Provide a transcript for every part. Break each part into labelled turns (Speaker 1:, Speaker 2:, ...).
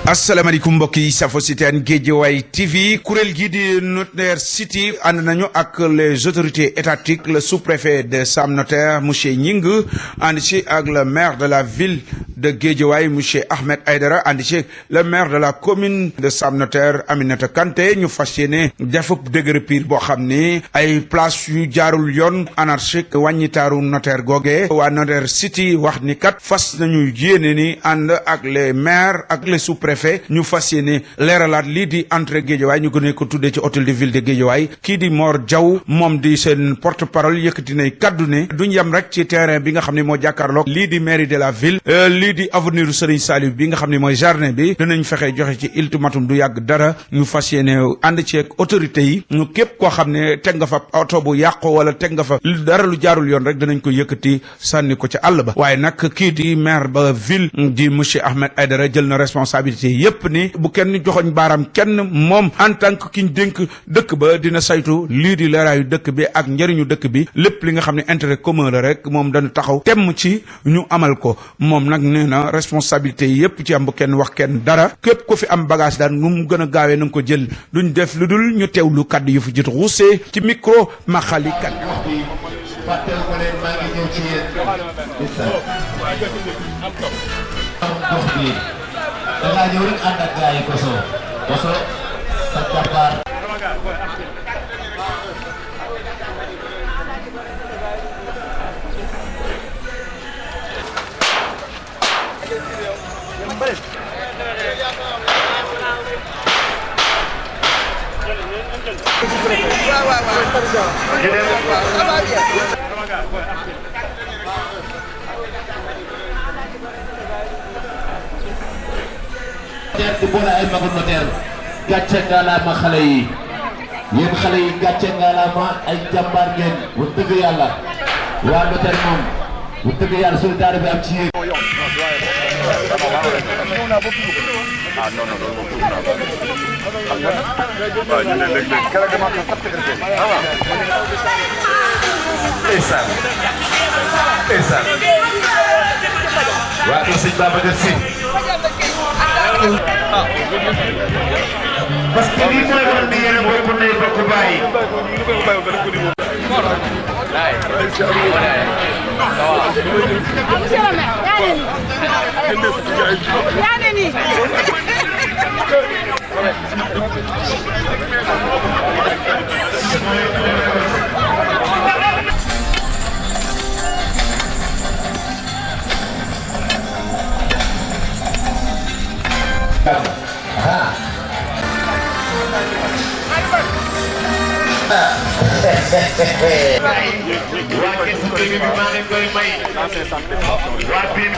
Speaker 1: asalaamaaleykum mbokk yi safo sitaan Guédiawaye TV kuréel gi di Notaire City ànd nañu ak les autorités étatiques le sous-préfet de Sam Notaire monsieur Gningue ànd ci ak le maire de la ville de Guédiawaye monsieur Ahmed Aïdara ànd ci le maire de la commune de Sam Notaire Aminata Kanté ñu fas yéene defub dëgër piir boo xam ni ay place yu jaarul yoon anarchique wàññi taaru notaire googe waa Notaire City wax ni kat fas nañu yéene ni ànd ak les maires ak les sous-préfets ñu fas yéene leeralaat lii di entrée Guédiawaye ñu gën ko tuddee ci hôtel de ville de Guédiawaye kii di Mor Diaw moom di seen porte parole yëkkati nay kaddu ne duñ yem rek ci terrain bi nga xam ne moo jàkkaarloog lii di mairie de la ville lii di avenue Serigne Saliou bi nga xam ne mooy jardin bi dinañ fexe joxe ci ultimatum du yàgg dara ñu fas yéene ànd ci ak autorités yi ñu képp koo xam ne teg nga fa oto bu yàqu wala teg nga fa dara lu jaarul yoon rek dinañ ko yëkkati sànni ko ca àll ba waaye nag kii di maire ba ville di monsieur Ahmed Aïdara jël na responsabilité yépp ni bu kenn joxoñ baaraam kenn moom en tant que kiñ dénk dëkk ba dina saytu lii di leeraayu dëkk bi ak njëriñu dëkk bi lépp li nga xam ne intérêt commun la rek moom dañu taxaw temm ci ñu amal ko moom nag nee na responsabilité yépp ci am bu kenn wax kenn dara képp ko fi am bagage daal nu mu gën a gaawee na nga ko jël duñ def lu dul ñu teewlu kaddu yu fi jiitu xuusee ci micro Maxali Kan
Speaker 2: dangaa ñëw rek ànd ak gars yi koso sa jàmbaar di boole ay magu notaire gàcce ngalaama xale yi yéen xale yi gàcce ngalaama ay jàmbaar ngeen bu dëgg yàlla waa notaire moom bu dëgg yàlla solidarité bi am ci yéen. waa kii sëñ Babacar Sy parce que lii mooy war di yéen a bokk ndey bokk bàyyi. waa kees bi maa ngi koy may waa biir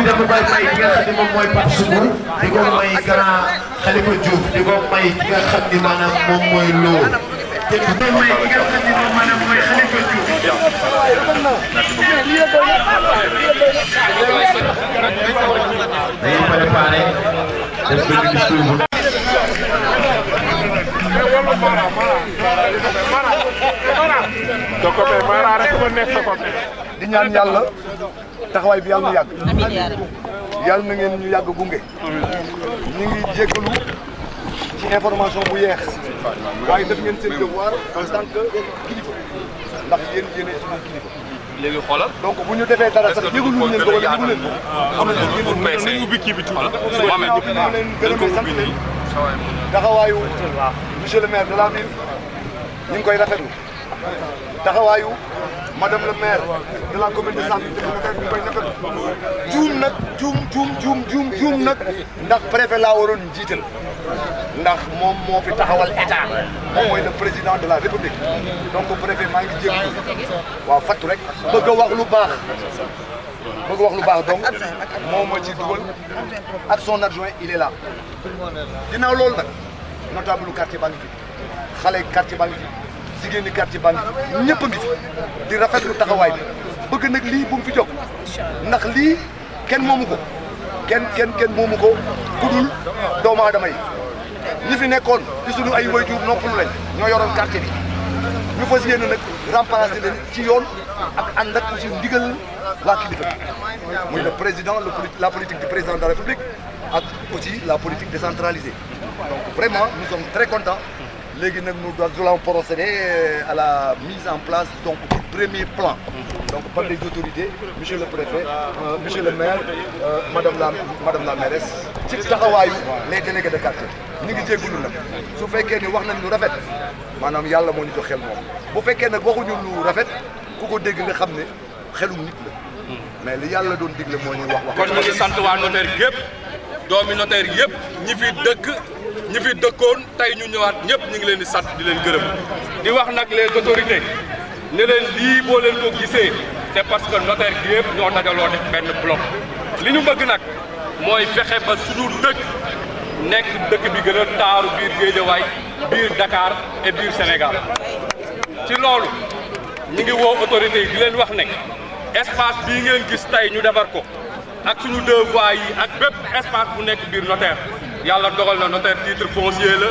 Speaker 2: dama koy may ki nga xam ne moom mooy Pape Soumour di ko may grand Khalifa Diouf di ko may ki nga xam ne maanaam moom mooy Lo te di ko may ki nga xam ne moom maanaam mooy Khalifa Diouf. dañuy préparé def benn discours.
Speaker 3: di ñaan yàlla taxawaay bi yàlla na yàgg. yàlla na ngeen ñu yàgg gunge. ñu ngi jéggalu ci information bu yeex waaye def ngeen seen devoir en tant que kilifa ndax yéen yéene suñu kilifa.
Speaker 4: léegi xoolal
Speaker 3: donc bu ñu defee dara sax yëgulu leen ko wala yëgu leen ko. am na
Speaker 4: nañ ubbi kii bi tuuti.
Speaker 3: ñu leen gërëm sant leen taxawaayu monsieur le maire de la ville ñu ngi koy rafetlu taxawaayu madame le maire de la commune de Sam Notaire ñu koy rafetlu juum nag ndax préfet laa waroon jiital ndax moom moo fi taxawal état moom mooy le président de la république donc préfet maa ngi jéggi waaw fattu rek bëgg a wax lu baax donc moom moo ci dugal ak son adjoint il est là ginnaaw loolu nag notable quartier baa ngi fi xale quartier baa ngi fi jigéen ñi quartier baa ngi fi ñëpp a ngi fi di rafetlu taxawaay bi bëgg nag lii bu mu fi jóg ndax lii kenn moomu ko kenn moomu ko kudul doomu aadama yi ñi fi nekkoon ci suñu ay waajur noppalu lañ ñoo yoroon quartier bi ñu fas yéene nag remplacer leen ci yoon ak ànd ak aussi ndigal waa kilifa muy le président la politique du président de la République ak aussi la politique décentralisée donc vraiment nous sommes très contents léegi nag nous allons procéder à la mise en place donc du premier plan donc par les autorités monsieur le préfet monsieur le maire madame la mairesse ci taxawaayu les délégués de quartier ñu ngi jégalu nag su fekkee ni wax nañ lu rafet maanaam yàlla moo ñu jox xel moom bu fekkee nag waxuñu lu rafet ku ko dégg nga xam ne xelum nit la mais li yàlla doon digle moo ñuy wax.
Speaker 4: kon ñu ngi sant waa notaire yëpp doomi notaire yëpp ñi fi dëkk ñi fi dëkkoon tey ñu ñëwaat ñëpp ñu ngi leen di sant di leen gërëm di wax nag les autorités ne leen lii boo leen ko gisee c'est parce que notaire gi yëpp ñoo dajaloo def benn bloc li ñu bëgg nag mooy fexe ba suñu dëkk nekk dëkk bi gën a taaru biir Guédiawaye biir Dakar et biir Sénégal ci loolu ñu ngi woo autorités yi di leen wax ne espace bii ngeen gis tey ñu defar ko ak suñu deux voies yi ak bépp espace bu nekk biir notaire yàlla dogal na notaire titre foncier la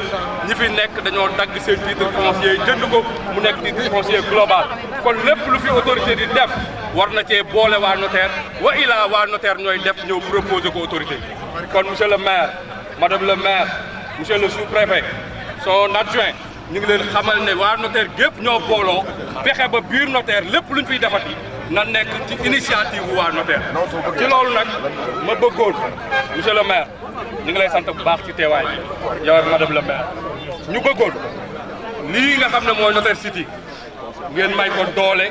Speaker 4: ñi fi nekk dañoo dagg seen titre foncier jënd ko mu nekk titre foncier global kon lépp lu fi autorité di def war na cee boole waa notaire wa ilaa waa notaire ñooy def ñëw proposer ko autorité kon monsieur le maire madame le maire monsieur le sous-préfet son adjoint ñu ngi leen xamal ne waa notaire gépp ñoo booloo fexe ba biir notaire lépp luñ fiy defati na nekk ci initiative waa notaire ci loolu nag ma bëggoon monsieur le maire ñu ngi lay sant bu baax ci teewaay bi yow madame le maire ñu bëggoon lii nga xam ne mooy notaire city ngeen may ko doole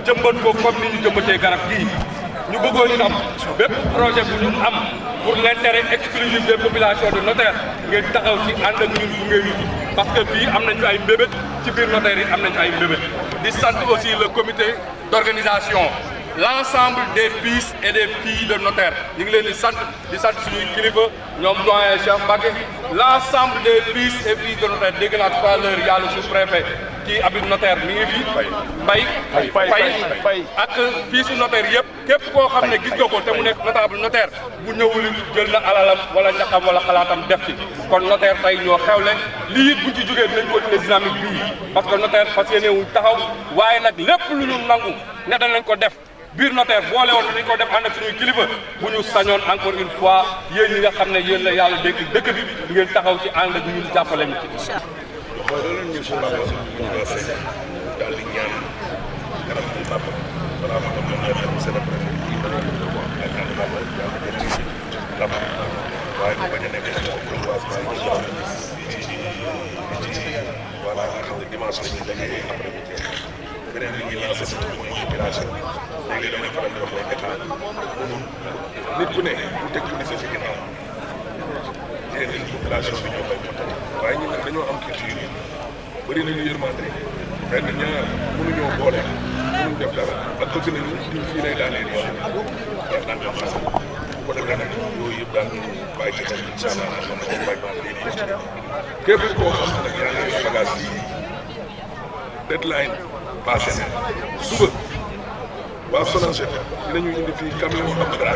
Speaker 4: jëmbat ko comme ni ñu jëmbatee garab gii ñu bëggoon itam bépp projet bu ñu am pour l'intérêt exclusif des populations de notaire ngeen taxaw ci ànd ak ñun bu ngeen ñu parce que fii am nañu ay mbébét ci biir notaire yi am nañu ay mbébét di sant aussi le comité d'organisation l'ensemble des fils et des filles de notaire ñu ngi leen di sant suñuy kilifa ñoom doyen Cheikh Mbacké l'ensemble des fils et filles de notaire dégg naa tout à l'heure y a le sous-préfet kii Habib notaire mi ngi fi Mbaye ak fii su notaire yëpp képp koo xam ne gis nga ko te mu nekk notable notaire bu ñëwul jël na alalam wala ñaxam wala xalaatam def ci kon notaire tey ñoo xewle lii it buñ ci jógee dinañ continuer dynamique bii parce que notaire fas yéene wuñ taxaw waaye nag lépp lu ñu nangu ne danañ ko def biir notaire boole woon nañ ko def ànd ak suñuy kilifa bu ñu sañoon encore une fois yéen ñi nga xam ne yéen la yàlla dénk dëkk bi ngeen taxaw ci ànd ak ñun jàppale ñu ci.
Speaker 5: daal di ñaan garab bu baax balaa ma doon mën a def seen préfet yi ba ñu ko wax ak ànd baax yàlla dem ci lam waaye mu bañ a nekk ci croisement yi ci voilà nga xam ne dimanche la ñuy liggéey après bu jeex beneen bi ñuy lancé mooy population bi léegi damay faral di wax ne état nit ku ne bu teg police ci ginnaaw yéen population bi ñoo koy mottali waaye ñun nag dañoo am culture bëri nañu yërmande benn ñaar mënuñoo boole mënuñ def dara ak bëgg nañu ñun fii lay daanee di wax daf daan am xas bu ko defee nag yooyu yëpp daal bàyyi ci xel incha allah xam na ko bàyyi baax lii di képp koo xam ne nag yaa ngi bagage yi deadline passé na suba waa Sonaged dinañu indi fii camion am dara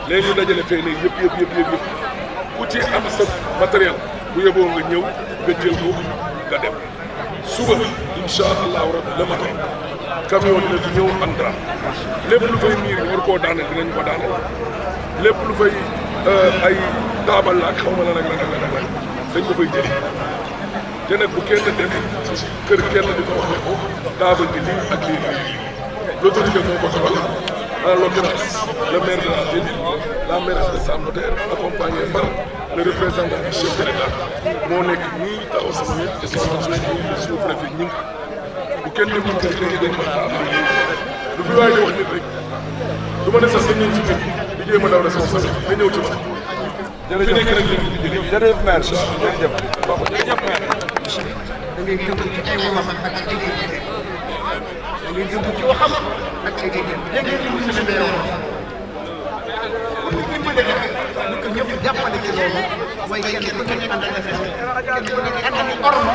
Speaker 5: léegi ñu dajale fee léegi yëpp ku ci am sa matériel bu yeboo nga ñëw nga jël ko nga dem suba incha allahu rabbi le matin camion dina fi ñëw am dara lépp lu fay miir ñu war koo daaneel dinañ ko daaneel lépp lu fay ay taabal la ak xaw ma la nag dañ ko fay jëli te nag bu kenn dem kër kenn di ko wax ne ko taabal bi lii ak lii l'autorité moo ko dogal en l'occurrence le maire de la ville la mairesse de Sam Notaire accompagné par le représentant du chef de l'État moo nekk nii taxaw sama nit et son sous-préfet ñu bu kenn demul kër kenn dañ mën a am lu fi waaye di wax nit rek du ma ne sax dañ ñëw ci nit di jéem a daw responsable nga ñëw ci man. jërëjëf fi nekk rek jërëjëf maire jërëjëf maire.
Speaker 6: da ngay jëm ci ay waxam ak ay déggee da ngay jëm ci waxam ak ay déggee dégg ngeen li monsieur le maire wax bu ñu mën a def ñu ko ñëpp jàppale ci loolu mooy kenn ku nekk ànd ak kenn ku nekk ànd ak orma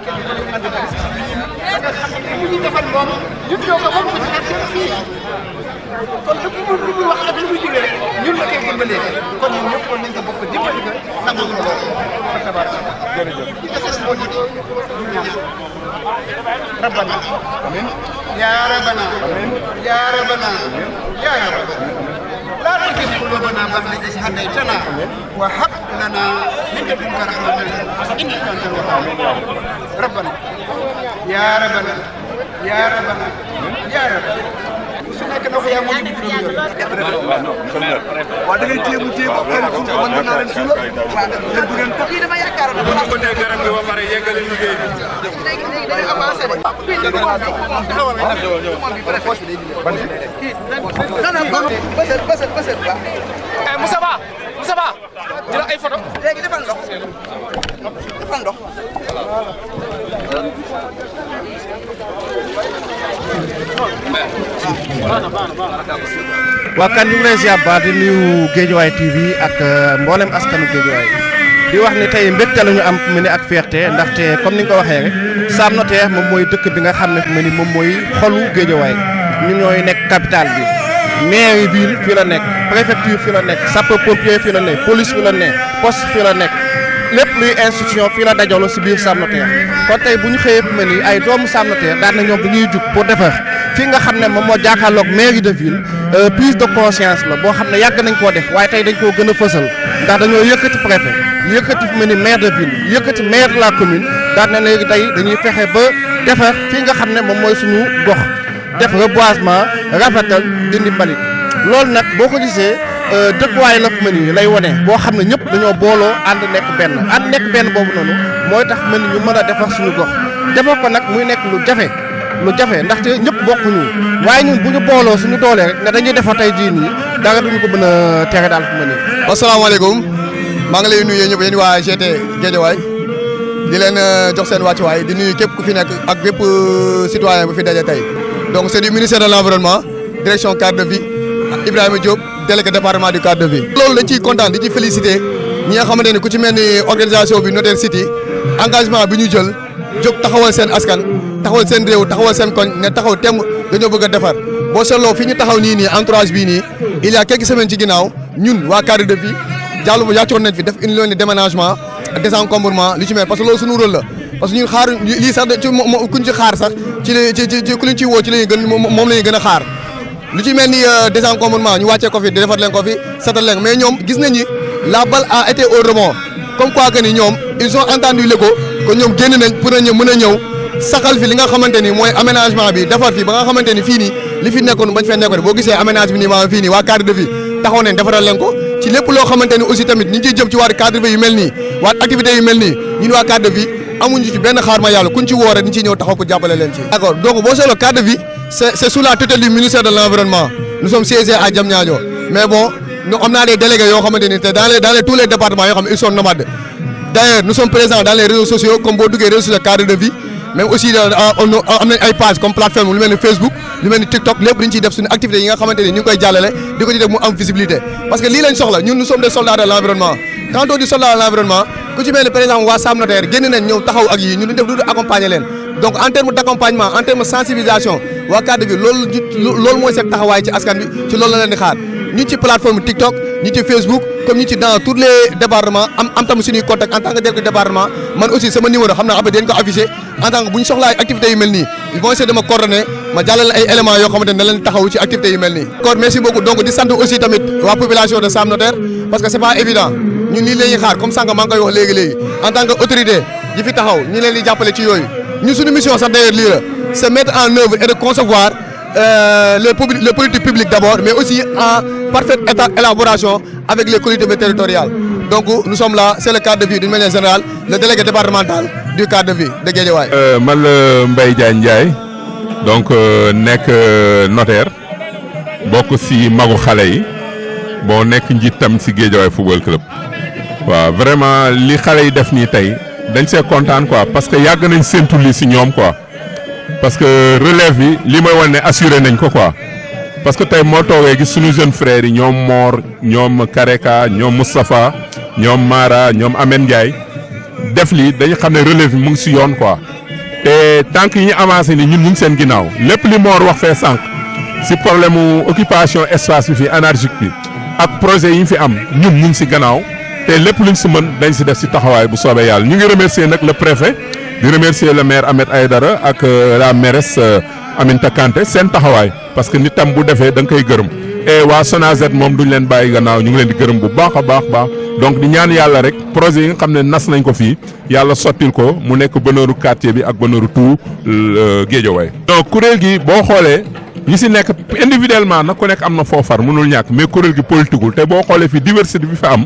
Speaker 6: kenn ku nekk ànd ak discipline da nga xam ne li ñuy defal moom ñun ñoo ko moom ko ci ak seen fii kon lu muy wax ak lu muy jógee rek dimbalee kon ñun ñëpp kon nañ ko bokk dimbali ko nangu ko lool fa tabarak jërëjëf ci des moo di ñu ñaan rabbana amin ya rabbana amin ya rabbana ya rabbana لا تزغ قلوبنا بعد إذ هديتنا وهب لنا من لدنك رحمة إنك أنت الوهاب ربنا يا ربنا يا ربنا يا ربنا su nekk na ko yaa moom di juróom waaw da ngay téye mu téye ba xëy na suuf ko mën naa leen suula yéen du ngeen toog
Speaker 4: dama yaakaar bu ñu ko tee garab bi ba pare yeggali liggéey bi
Speaker 6: léegi dañu avancé de
Speaker 4: Moussa Ba jël ay photo
Speaker 6: léegi defal ndox defal ndox
Speaker 7: waa kan ñu ngi lay ziar ba di nuyu Guédiawaye TV ak mboolem askanu Guédiawaye di wax ni tey mbégte la ñu am mu ne ak fierté ndaxte comme ni nga ko waxee rek Sam Notaire moom mooy dëkk bi nga xam ne fu mu ne moom mooy xolu Guédiawaye ñun ñooy nekk capitale bi mairie ville fii la nekk préfecture fii la nekk sapeur pompier fii la nekk police fii la nekk poste fii la nekk lépp luy institution fii la dajaloo si biir Sam Notaire kon tey bu ñu xëyee fu mu ne nii ay doomu Sam Notaire daan na ñoom dañuy jug pour defar fii nga xam ne moom moo jàkkaarloog mairie de ville prise de conscience la boo xam ne yàgg nañ koo def waaye tey dañ koo gën a fësal ndax dañoo yëkkati préfet yëkkati fu mu ne nii maire de ville yëkkati maire de la commune daan na léegi tey dañuy fexe ba defar fii nga xam ne moom mooy suñu gox def reboisement rafetal dindi mbalit loolu nag boo ko gisee dëkkuwaay la fu mu ne nii lay wane boo xam ne ñëpp dañoo booloo ànd nekk benn boobu noonu mooy tax mu ne ñu mën a defar suñu gox defar ko nag muy nekk lu jafe ndaxte ñëpp bokkuñu waaye ñun bu ñu booloo suñu doole rek ne dañuy defar tey jii nii dara duñu ko mën a tere daal fu mu ne nii.
Speaker 3: asalaamaaleykum maa ngi lay nuyu ñëpp yéen waa GT Guédiawaye di leen jox seen wàccuwaay di nuyu képp ku fi nekk ak bépp citoyen bu fi daje tey donc c'est du ministère de l'environnement direction cadre de vie Ibrahima Diop délégué département du cadre de vie. loolu dañ ciy kontaan di ci féliciter ñi nga xamante ni ku ci mel ni organisation bi Notaire City engagement bi ñu jël jóg taxawal seen askan taxawal seen réew taxawal seen koñ ne taxaw temm dañoo bëgg a defar boo seetloo fi ñu taxaw nii entourage bii nii il y a quelques semaines ci ginnaaw ñun waa cadre de vie jàll bu yàccoon nañ fi def une loolu déménagement désencombrement lu ci mel parce que loolu suñu rôle la parce que ñun xaar lii sax ci kuñ ci xaar sax ci ku ñu ci woo ci la ñuy gën moom la ñuy gën a xaar lu ci mel ni désencombrement ñu wàccee ko fi di defar leen ko fi setal leen mais ñoom gis nañ ni la balle a été au rebond comme quoi que ni ñoom ils ont entendu l'écho que ñoom génn nañ pour mën a ñëw saxal fi li nga xamante ni mooy aménagement bi defar fi ba nga xamante ni fii nii li fi nekkoon bañ fee nekkoon boo gisee aménage bi nii maa fii nii waa cadre de vie taxaw nañ defaral leen ko ci lépp loo xamante ni aussi tamit ñu ngi ciy jëm ci waa cadre de vie yu mel nii waa activités yu mel nii ñun waa cadre de vie amuñu ci benn xaar ma yàlla kuñ ci woo rek ñu ciy ñëw taxaw pour jàppale leen ci. d'accord donc boo seetloo cadre de vie c'est sous la tutelle du ministère de l'environnement nous sommes siégés à Diamniadio mais bon ñu am naa des délégués yoo xamante ni te dans les tous les départements yoo xam ne ils sont nomades d'ailleurs nous sommes présents dans les réseaux sociaux comme boo duggee réseaux sociaux cadre de vie même aussi am nañ ay page comme plateforme lu mel ni Facebook lu mel ni TikTok lépp dañu ciy def suñu activités yi nga xamante ni ñu ngi koy jàllale di ko ci def mu am visibilité parce que lii lañ soxla ñun nous sommes des soldats de l'environnement quand on dit soldat de l'environnement ku ci mel ni par exemple waa Sam Notaire génn nañ ñëw taxaw ak yii ñun ñu def du accompagner leen donc en terme d'accompagnement en terme sensibilisation waa cadre bi loolu mooy seen taxawaay ci askan bi ci loolu la leen di xaar ñu ci plateforme TikTok ñu ci Facebook comme ñu ci dans tous les départements am tam suñuy contact en tant que délégué département man aussi sama numéro xam naa après dañ ko affiché en tant que bu ñu soxlaa ay activités yu mel nii ils vont essayer de me coordonner ma jàllale ay éléments yoo xamante ne leen taxaw ci activités yu mel nii. d'accord merci beaucoup donc di sant aussi tamit waa population de Sam Notaire parce que c'est pas évident ñun lii la ñuy xaar comme sànq maa ngi koy wax léegi en tant que autorité yi fi taxaw ñu leen di jàppale ci yooyu ñun suñu mission sax d'ailleurs lii la c'est mettre en œuvre et de concevoir le politique publique d'abord mais aussi en parfaite élaboration avec les collectivités territoriales donc nous sommes là c'est le cadre de vie d'une manière générale le délégué départemental du cadre de vie de Guédiawaye.
Speaker 8: man la Mbaye Diagne Ndiaye donc nekk notaire bokk ci magu xale yi bon nekk njiit tam ci Guédiawaye football club waaw vraiment li xale yi def nii tey dañ see kontaan quoi parce que yàgg nañ séntu li ci ñoom quoi. parce que relève bi li may wane ne assuré nañ ko quoi parce que tey moo toogee gis suñu jeune frères yi ñoom Mor ñoom Kareka ñoom Moustapha ñoom Mara ñoom Amen Ndiaye def lii dañu xam ne relève bi mu ngi ci yoon quoi te tant que yi ñu avancé ni ñun ñu ngi seen ginnaaw lépp li Mor wax fee sànq ci problème mu occupation espace bi fii anarchique bi ak projet yi ñu fi am ñun ñu ngi si gannaaw te lépp luñ si mën dañ si def si taxawaay bu soobee yàlla ñu ngi remercier nag le préfet di remercier le maire Ahmed Aïdara ak la mairesse Aminata Kanté seen taxawaay parce que nit tam bu defee da nga koy gërëm et waa SONAGED moom duñ leen bàyyi gannaaw ñu ngi leen di gërëm bu baax a baax donc di ñaan yàlla rek projet yi nga xam ne nas nañ ko fii yàlla sottil ko mu nekk bonheuru quartier bi ak bonheuru tout Guédiawaye. donc kuréel gi boo xoolee ñi si nekk individuellement nag ku nekk am na foofar mënul ñàkk mais kuréel gi politiqueul te boo xoolee fii diversité bi fa am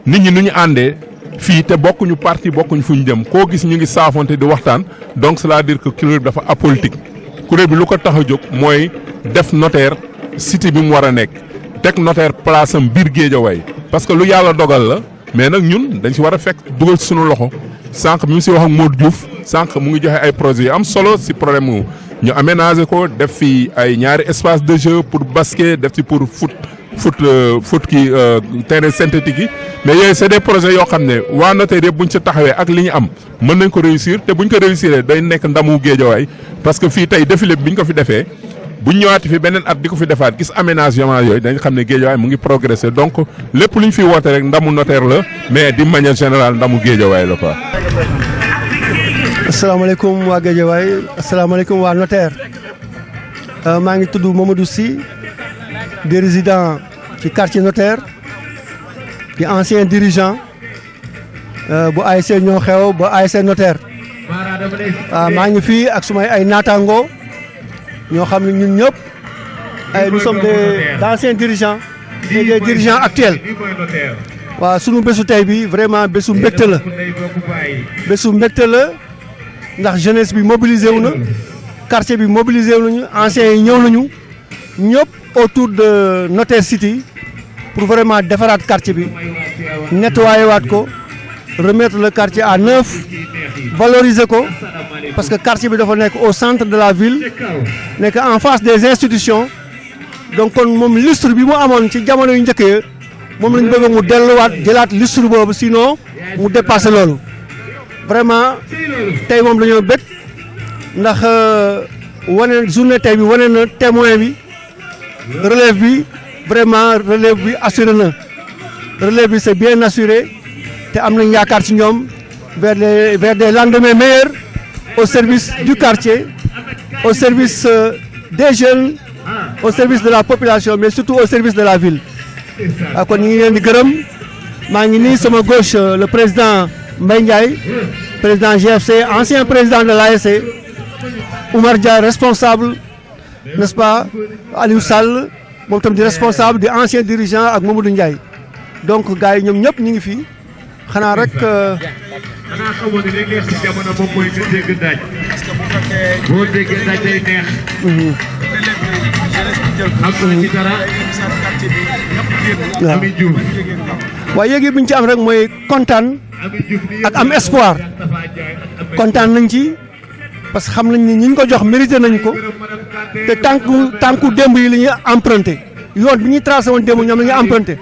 Speaker 8: nit ñi nu ñu àndee fii te bokkuñu parti bokkuñu fu ñu jëm koo gis ñu ngi saafonte di waxtaan donc c'est-à-dire que kuréel bi dafa apolitique kuréel bi lu ko tax a jóg mooy def notaire cité bi mu war a nekk teg notaire place am biir Guédiawaye parce que lu yàlla dogal la mais nag ñun dañ si war a fekk dugal si suñu loxo sànq mi ngi si wax ak Modou Diouf sànq mu ngi joxe ay projets yu am solo si problème mu ñu aménager ko def fi ay ñaari espace de jeu pour basket def ci pour foot kii terrain synthétique yi mais yooyu c'est des projets yoo xam ne waa notaire yëpp buñ ci taxawee ak li ñu am mën nañ ko réussir te buñ ko réussir day nekk ndamu Guédiawaye parce que fii tey défilé bi ñu ko fi defee buñ ñëwaati fi beneen at di ko fi defaat gis aménagement yooyu dañ xam ne Guédiawaye mu ngi progresser donc lépp lu ñu fi woote rek ndamu notaire la mais d'une manière générale ndamu Guédiawaye la quoi.
Speaker 9: asalaamaaleykum waa Guédiawaye asalaamaaleykum waa notaire maa ngi tudd Mamadou Sy di résident ci quartier notaire di ancien dirigeant bu ASC ñoo xew ba ASC notaire maa ngi fii ak sumay ay naataango ñoo xam ne ñun ñëpp ay nous sommes d'anciens dirigeants et des dirigeants actuels waaw sunu bésu tey bi vraiment bésu mbégte la ndax jeunesse bi mobilisé wu na quartier bi mobilisé wu nañu anciens yi ñëw nañu ñëpp autour de Notaire City pour vraiment defaraat quartier bi nettoyer waat ko remettre le quartier à neuf valoriser ko parce que quartier bi dafa nekk au centre de la ville nekk en face des institutions donc kon moom lustre bi mu amoon ci jamono yu njëkk ya moom lañ bëgg mu delluwaat jëlaat lustre boobu sinon mu dépassé loolu vraiment tey moom dañoo bëgg ndax wane journée tey bi wane na témoin bi relève bi vraiment relève bi assuré na relève bi c'est bien assuré te am nañ yaakaar ci ñoom vers des lendemains meilleurs au service du quartier au service des jeunes au service de la population mais surtout au service de la ville kon ñu ngi leen di gërëm maa ngi nii sama gauche le président Mbaye Ndiaye président GFC ancien président de l'ASC Oumar Dia responsable n'est-ce pas Aliou Sall moom tam di responsable di ancien dirigeant ak Mamadou Ndiaye donc gars yi ñoom ñëpp ñu ngi fi xanaa rek.
Speaker 10: xanaa xamoon ne léeg-léeg ci jamono moom mooy nga dégg daaj. boo déggee daaj day neex. am ci dara. Ami Diouf.
Speaker 9: waaye yéegi bi ñu ci am rek mooy kontaan ak am espoir kontaan nañ ci parce que xam nañ ni ñi ñu ko jox mérité nañ ko te tànku démb yi la ñuy emprunté yoon bi ñuy tracé woon démb ñoom la ñuy emprunté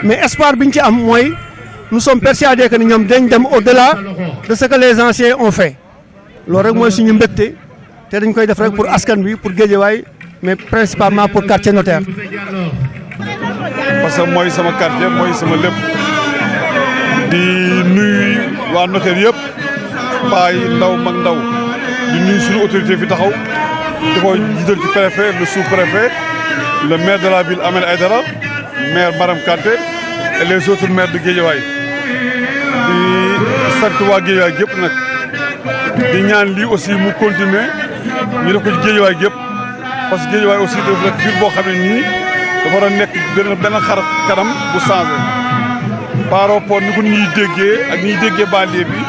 Speaker 9: mais espoir bi ñu ci am mooy nous sommes persuadés que ni ñoom dañ dem au-delà de ce que les anciens ont fait loolu rek mooy suñu mbégte te dañ koy def rek pour askan bi pour Guédiawaye mais principalement pour quartier notaire.
Speaker 3: parce que mooy sama quartier mooy sama lépp di nuyu waa notaire yëpp paa yi ndaw mag ndaw di nuyu suñu autorité fi taxaw di ko jiital ci préfet le sous-préfet le maire de la ville Ahmed Aïdara maire Maram Kanté et les autres maires de Guédiawaye di sant waa Guédiawaye yëpp nag di ñaan lii aussi mu continuer ñu def ko ci Guédiawaye yëpp parce que Guédiawaye aussi dafa nekk ville boo xam ne nii dafa war a nekk benn xar kanam bu changé par rapport ni ko nit ñi déggee ak ni ñuy déggee banlieue bi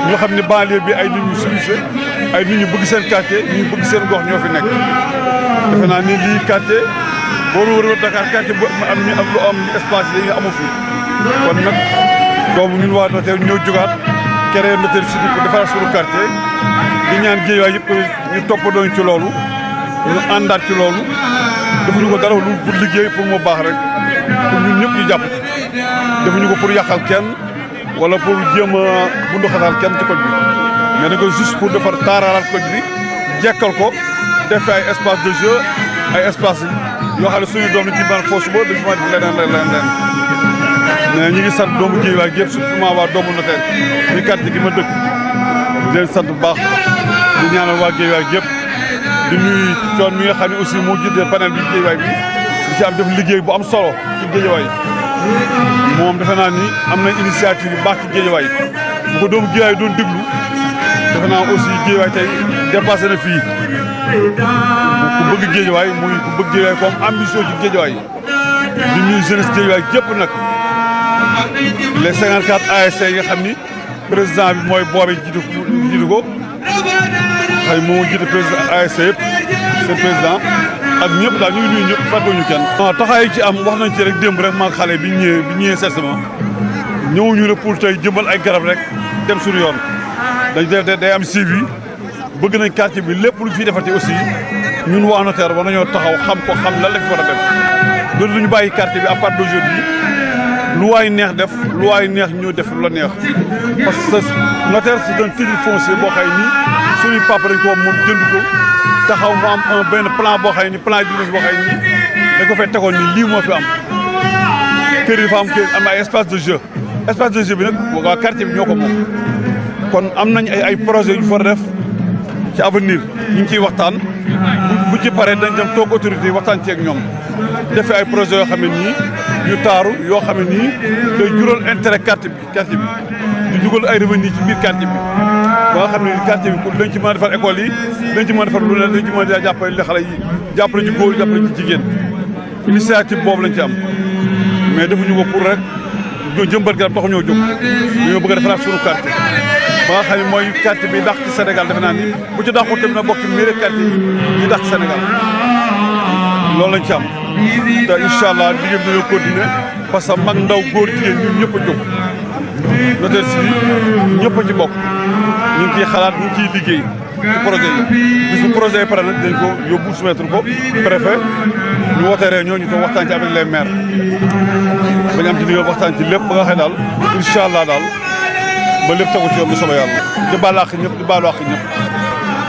Speaker 3: ñoo xam ne banlieue bi ay nit ñu civilisé ay nit ñu bëgg seen quartier nit ñu bëgg seen gox ñoo fi nekk defe naa ni lii quartier boo wër Dakar quartier bu am ñu am lu am espace yi nga amu fi kon nag doomu ñun waa notaire ñoo jógaat créer Notaire City pour defaraat suñu quartier di ñaan Guédiawaye yëpp ñu toppandoo ci loolu ñu àndaat ci loolu defuñu ko dara lu pour liggéey pour mu baax rek pour ñun ñëpp ñu jàpp ci defuñu ko pour yàqal kenn wala pour jéem a bundu xataal kenn ci koñ bi mais da ko juste pour defar taaraalaat koñ bi jekkal ko def ay espace de jeu ay espace yoo xam ne suñu doom lañ ci mën a foo suba dañu mën a def leneen mais ñu ngi sant doomu Guédiawaye gi yëpp surtout waa doomu notaire ñu quartier gi ma dëkk di leen sant bu baax di ñaanal waa Guédiawaye gi yëpp di nuyu coon mi nga xam ne aussi moo jiite panel bi Guédiawaye bi di ci am def liggéey bu am solo ci Guédiawaye moom defe naa ni am na initiative yu baax ci Guédiawaye bu ko doomu Guédiawaye doon déglu defe naa aussi Guédiawaye tey dépassé na fii ku bëgg Guédiawaye muy ku bëgg Guédiawaye comme ambition ci Guédiawaye di nuyu jeunesse Guédiawaye yëpp nag les 54 ASC yi nga xam ni président bi mooy boobe jiitu ko xëy moo jiite président ASC yëpp seen président ak ñëpp daal ñu ngi nuyu ñëpp fàttewuñu kenn. waaw taxawaay ci am wax nañ ci rek démb rek maa xale bi ñëwee sersement ñëwuñu ne pour tey jëmbal ay garab rek dem suñu yoon dañ day am suivi bëgg nañ quartier bi lépp lu fi defati aussi ñun waa notaire war nañoo taxaw xam ko xam lan la fi war a def loolu ñu bàyyi quartier bi à part d'aujourd'hui lu waay neex def lu waay neex ñoo def lu la neex parce que notaire c'est un titre foncier boo xëy ni suñuy papa dañ ko moom jënd ko taxaw mu am un benn plan boo xëy ni plan d'urgence boo xëy ni dañ ko fay tegoon ni lii moo fi am kër yi dafa am ay espace de jeu bi nag waa quartier bi ñoo ko moom kon am nañ ay projets yu fa def ci avenir ñu ngi ciy waxtaan bu ci paree dañ dem toog autorité yi waxtaan ci ak ñoom defee ay projets yoo xam ne nii yu taaru yoo xam ne nii day jural intérêt quartier bi di dugal ay revenu ci biir quartier bi ba nga xam ne quartier bi dañ ci mën a defar école yi dañ ci mën a defar lu ne dañ ci mën a jàppale xale yi jàppale ci góor jàppale ci jigéen initiative boobu lañ ci am mais defuñu ko pour rek jëmbat garab taxu ñoo jóg dañoo bëgg a defaraat suñu quartier ba nga xam ne mooy quartier bi dàq ci Sénégal defe naa ni bu ci dàqul tamit na bokk ci meilleur quartier yi dàq Sénégal loolu lañ ci am te incha allah liggéey bi dañoo continuer parce que mag ndaw góor jigéen ñun ñëpp a jóg notaire si ñëpp a ci bokk ñu ngi ciy xalaat ñu ngi ciy liggéey ci projet yi bis bu projet yi pare nag dañ ko yóbbu soumettre ko préfet ñu wootee réunion ñu toog waxtaan ci avec les maires bañ am ci liggéey waxtaan ci lépp ba nga xam daal incha allah daal ba lépp tegu ci yoon bu soobee yàlla di baal àq ñëpp di baalu àq ñëpp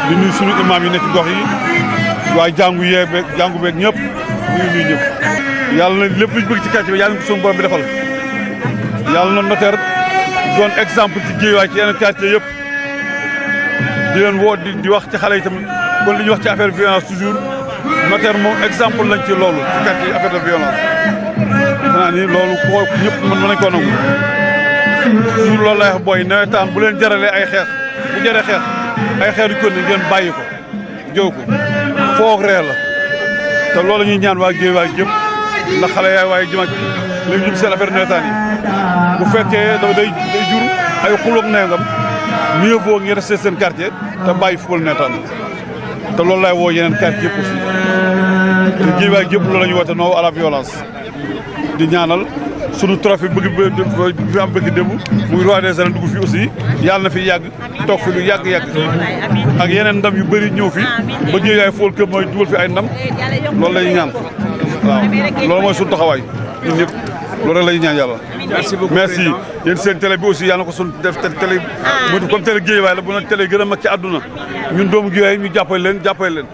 Speaker 3: di nuyu suñu imam yi nekk ci gox yi waaye jàngu beeg ñëpp ñu ngi nuyu ñëpp yàlla na lépp luñ bëgg ci quartier bi yàlla na ko suñu borom bi defal yàlla na notaire doon exemple ci Guédiawaye ci yeneen quartier yëpp di leen woo di wax ci xale yi tamit kon li ñuy wax ci affaire violence toujours notaire moom exemple lañ ci loolu ci quartier affaire de violence xanaa ni loolu ko ñëpp mën nañ koo nangu toujours loolu lay wax booy nawetaan bu leen jaralee ay xeex bu jaree xeex ay xeex yu ko ne ngeen bàyyi ko jëw ko foog reer la te loolu la ñuy ñaan waa Guédiawaye yëpp ndax xale yaay waaye jëmaat léegi jub seen affaire nawetaan yi bu fekkee day jur ay xuloog nangam mieux vaut ngeen resté seen quartier te bàyyi football nawetaan te loolu laay woo yeneen quartier yëpp aussi te Guédiawaye yëpp loolu la ñuy woote non à la violence di ñaanal sunu trophée bëgg fi am bëgg démb muy roi des arènes dugg fi aussi yàlla na fi yàgg toog fi lu yàgg ak yeneen ndam yu bëri ñëw fi ba Guédiawaye fool kër mooy dugal fi ay ndam loolu la ñuy ñaan waaw loolu mooy sunu taxawaay ñun ñëpp loolu rek la ñuy ñaan yàlla. merci yéen seen télé bi aussi yàlla na ko sunu def télé mu comme télé Guédiawaye la bu na télé gën a mag ci àdduna ñun doomu Guédiawaye ñu jàppale leen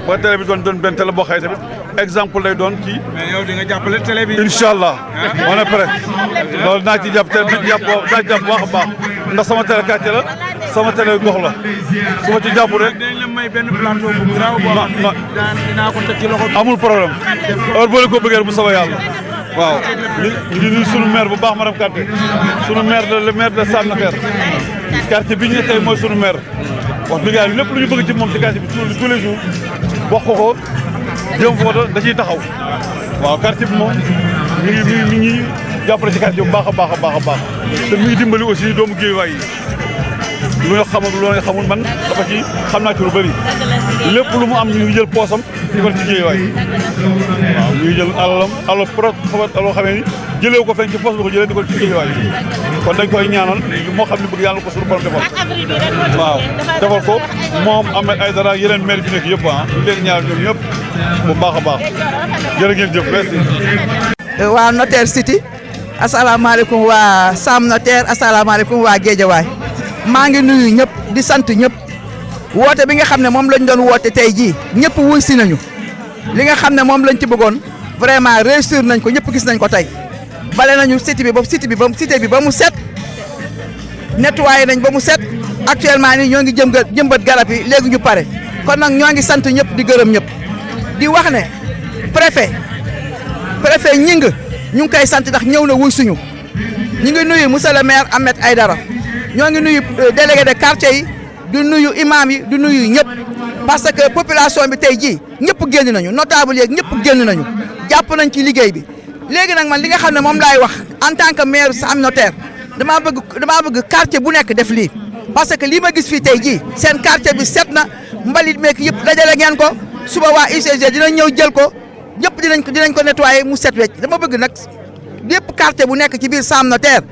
Speaker 3: ba télé bi doon benn télé boo xëy tamit exemple lay doon ci.
Speaker 1: mais yow di nga jàppale télé bi.
Speaker 3: incha allah on est prêt loolu naa ci jàpp télé bi naa ci jàpp baax a baax ndax sama télé quartier la sama télé gox la su ma ci jàpp rek.
Speaker 1: dañ la may benn plateau bu garaaw boo xam ne dinaa ko teg ci loxo bi.
Speaker 3: amul problème heure boo leen ko bëggee bu soobee yàlla waaw ñu ngi nuyu sunu maire bu baax madame Kanté sunu maire le maire de Sam Notaire quartier bi ñu ne tey mooy sunu maire wax dëgg yàlla lépp lu ñu bëgg ci moom ci quartier bi tous les jours wax ko jëm foofu da ciy taxaw waaw quartier bi moom mi ngi jàppale ci quartier bu baax a baax te mi ngi dimbali aussi doomu Guédiawaye yi lu nga xamul loo nga xamul man dafa ci xam naa ci lu bëri lépp lu mu am ñu ngi jël poosam di ko ci Guédiawaye waaw ñu ngi jël alal loo xamee ni jëlee ko fenn ci poos bi ko jëlee di ko ci Guédiawaye kon dañ koy ñaanal moo xam ne bëgg yàlla ko suñu borom defal waaw defal ko moom Ahmed Aïdara yeneen maire bi nekk yëpp ñu leen ñaanal ñoom ñëpp bu baax a baax jërë ngeen jëf merci.
Speaker 11: waa Notaire City asalaamaaleykum waa Sam Notaire asalaamaaleykum waa Guédiawaye maa ngi nuyu ñëpp di sant ñëpp woote bi nga xam ne moom lañ doon woote tey jii ñëpp wuy si nañu li nga xam ne moom lañ ci bëggoon vraiment réussir nañ ko ñëpp gis nañ ko tey bale nañu cité bi ba mu set nettoyé nañ ba mu set actuellement nii ñoo ngi jëmbat garab yi léegi ñu pare kon nag ñoo ngi sant ñëpp di gërëm ñëpp di wax ne préfet ñing ñu ngi koy sant ndax ñëw na wuy suñu ñu ngi nuyu monsieur le maire Ahmed Aïdara ñoo ngi nuyu délégué de quartier yi du nuyu imam yi du nuyu ñëpp parce que population bi tey jii ñëpp génn nañu notable yeeg ñëpp génn nañu jàpp nañ ci liggéey bi léegi nag man li nga xam ne moom laay wax en tant que maire Sam Notaire damaa bëgg quartier bu nekk def lii parce que lii ma gis fii tey jii seen quartier bi set na mbalit meek yëpp dajale ngeen ko suba waa UCG dinañ ñëw jël ko ñëpp dinañ ko nettoyer mu set wecc dama bëgg nag lépp quartier bu nekk ci biir Sam Notaire